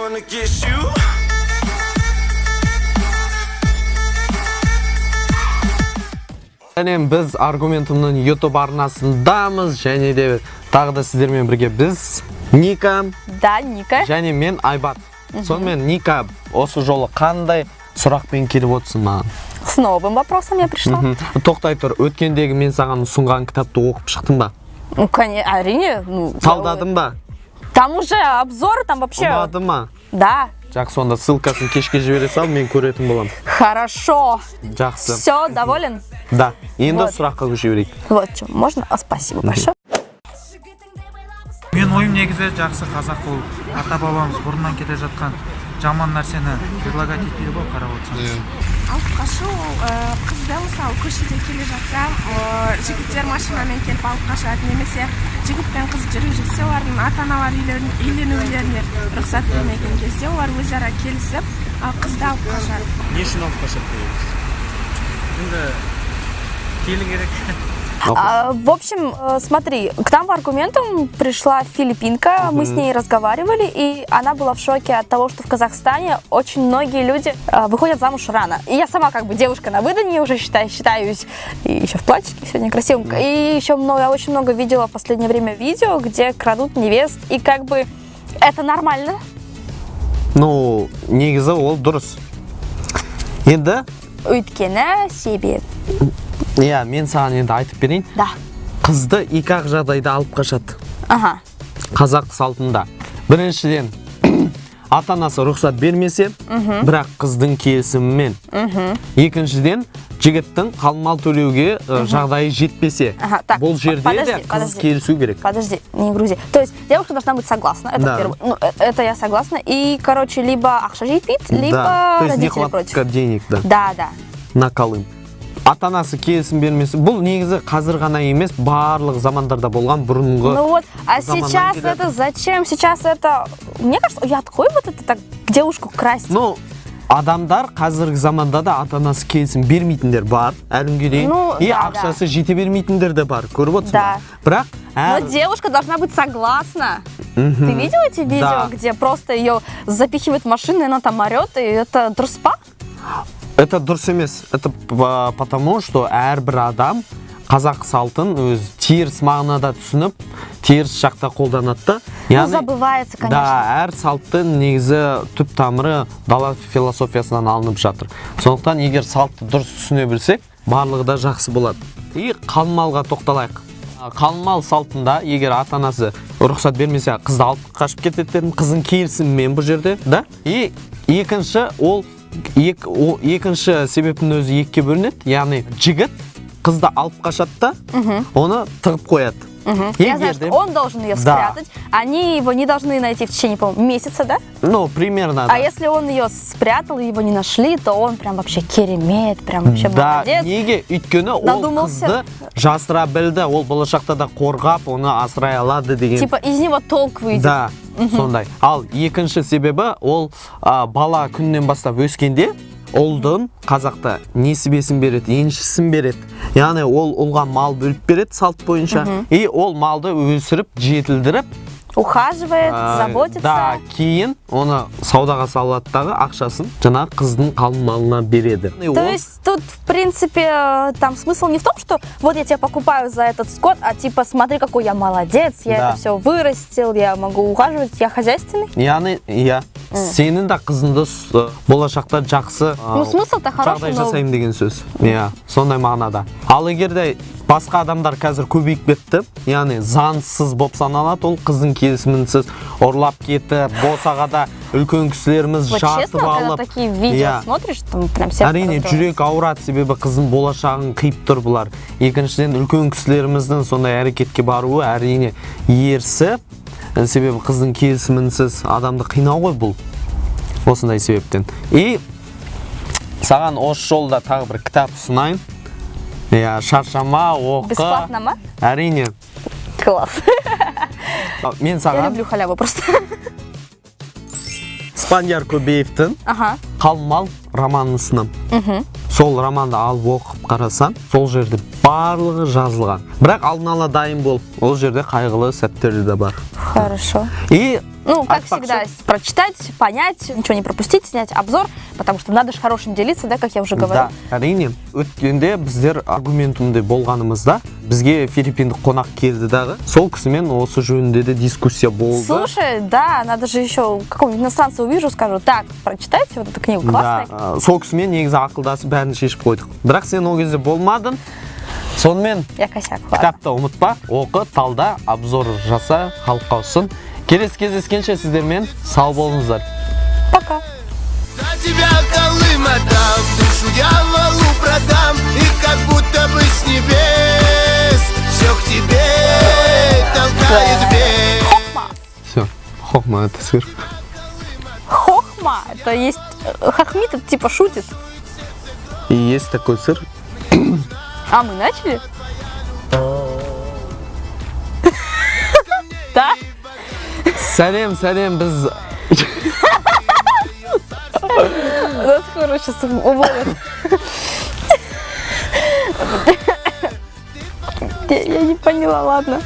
Gonna get you. Және біз Аргументумның YouTube арнасындамыз және де тағы да сіздермен бірге біз, Ника. Да, Ника. Және мен, Айбат. Сонымен, Ника, осы жолы қандай сұрақпен келіп отырсың маған? С новым вопросом я пришла. Тоқтай тұр, өткендегі мен саған ұсынған кітапты оқып шықтың ба? Ну, конечно, әрине. Ну, Талдадың ба? Там уже обзор, там вообще. Ұнады ма? Да. Жақсы, онда ссылкасын кешке жібере сал, мен көретін боламын. Хорошо. Жақсы. Все, доволен? Да, енді Вот. сұраққа көше берейік. Вот что, можно? А, спасибо большое. Мен ойым негізі жақсы, қазақ ол ата бабамыз бұрыннан келе жатқан жаман нәрсені предлагать етпейді ғой, қарап отырсаңыз. Алып қашу ол қызды, мысалы, көшеде келе жатса, жігіттер машинамен келіп алып қашады немесе жігіт пен қыз жүріп жүрсе, олардың ата аналары үйленулеріне рұқсат бермеген кезде олар өзара келісіп, қызды алып қашады. Не үшін алып қашады деп? Енді келін керек. А, в общем, смотри, к нам в Аргументум пришла филиппинка, мы с ней разговаривали, и она была в шоке от того, что в Казахстане очень многие люди выходят замуж рано. И я сама как бы девушка на выданье уже считаюсь, и еще в платьике сегодня красивом. И еще много, я очень много видела в последнее время видео, где крадут невест, и как бы это нормально. Ну, негізі ол дұрыс енді. Өйткені себеп. Иә, мен саған енді айтып берейін. Да. Қызды екі ақ жағдайда алып қашады қазақ салтында. Біріншіден, ата анасы рұқсат бермесе, бірақ қыздың келісімімен. Екіншіден, жігіттің қалың мал төлеуге жағдайы жетпесе. Ага, так, бұл жерде подожди, де қыз подожди. Келісу керек. Подожди, не грузи. То есть девушка должна быть согласна, это Да. первое. Ну, это я согласна. И, короче, либо ақша жетпейді, либо Да, то есть родители нехватка против. денег, да. Да. На қалың. Ата анасы келісім бермесе, бұл негізі қазір ғана емес, барлық замандарда болған, бұрынғы Ну вот, а заманнан сейчас келеді. Это зачем? Сейчас это, мне кажется, ұят қой вот это так девушку красть. Ну, адамдар қазіргі заманда да ата анасы келісім бермейтіндер бар әлі күнге дейін. Ну, и да, ақшасы жете бермейтіндер де бар, көріп отырсың Да. ба? Бірақ Но әр девушка должна быть согласна. Ты видел эти видео, Да. где просто ее запихивают в машину, и она там орет, и это дұрыс па? Это дұрыс емес. Это потому что әрбір адам қазақ салтын өз теріс мағынада түсініп, теріс жақта қолданады да. Ну, Яғни- забывается, конечно. Да, әр салттың негізі түп тамыры дала философиясынан алынып жатыр. Сондықтан егер салтты дұрыс түсіне білсек, барлығы да жақсы болады. И қалың малға тоқталайық. Қалың мал салтында егер ата анасы рұқсат бермесе, қызды алып қашып кетеді дедім, қыздың келісімімен бұл жерде, да? И екінші ол екінші себептің өзі екіге бөлінеді, яғни жігіт қызды алып қашады да, оны тығып қояды. Я знаю, Егер что де- он должен ее Да. спрятать. Они его не должны найти в течение, по-моему, месяца, да? Ну, примерно, А да. если он ее спрятал и его не нашли, то он прям вообще керемет, прям вообще Да, молодец. неге? Өйткені ол Додумался. Қызды жасыра білді, ол болашақта да қорғап, оны асырай алады деген. Типа из него толк выйдет. Да, сондай. Ал екінші себебі ол бала күннен бастап өскенде ұлдың қазақта несібесін береді, еншісін береді. Яғни ол ұлға мал бөліп береді салт бойынша. И ол малды өсіріп, жетілдіріп, Ухаживает, заботится. Да, кейін оны саудаға салады дағы, ақшасын жаңағы қыздың қалың малына береді. То есть тут, в принципе, там смысл не в том, что вот я тебя покупаю за этот скот, а типа смотри, какой я молодец, я Да. это все вырастил, я могу ухаживать, я хозяйственный. Яғни, иә, сенің де қызыңды болашақта жақсы Ну, смысл-то хороший, жағдай но жасаймын деген сөз, иә, сондай мағынада. Ал егер де басқа адамдар қазір көбейіп кетті, яғни заңсыз болып саналады ол, қыздың келісімінсіз ұрлап кетіп, босағада үлкен кісілеріміз Вот жатып честно, когда алып, такие видео иә. Смотришь, там прям сердце Әрине, разрывается. Жүрек ауырады, себебі қыздың болашағын қиып тұр бұлар. Екіншіден, үлкен кісілеріміздің сондай әрекетке баруы, әрине, ерсі, себебі қыздың келісімінсіз адамды қинау ғой бұл. Осындай себептен. И саған осы жолда тағы бір кітап ұсынайын, иә, шаршама, оқы. Бесплатно ма? Әрине. Класс. Мен Я саған люблю халяву просто. Спандияр Көбеевтің «Қалың мал» романын ұсынамын. Сол романды алып оқып қарасаң, сол жерде барлығы жазылған. Бірақ алдын ала дайын бол, ол жерде қайғылы сәттер де бар. Хорошо. И Ну, как Айтпақшы. Всегда, прочитать, понять, ничего не пропустить, снять обзор, потому что надо же хорошим делиться, да, как я уже говорю. Да, әрине. Өткенде біздер Аргументумде болғанымызда, бізге филиппиндік қонақ келді дағы, сол кісімен осы жөнінде де дискуссия болды. Слушай, да, надо же еще какого-нибудь иностранца увижу, скажу: «Так, прочитайте вот эту книгу, классная». Да, сол кісімен негізі ақылдасып, бәрін шешіп қойдық, бірақ сен ол кезде болмадың. Сонымен, Я косяк, ладно. кітапты ұмытпа, оқы, талда, обзор жаса, халыққа ұсын. Келесі кездескенше сіздермен сау болыңыздар. Пока. За тебя калым отдам, душу дьяволу продам. И как будто бы с небес все к тебе толкает бес. Все, хохма — это сыр. Хохма, это есть, хохмит, это типа шутит. И есть такой сыр. А мы начали? Да? Сәлем, сәлем, біз Нас скоро сейчас уволят. Я не поняла, ладно.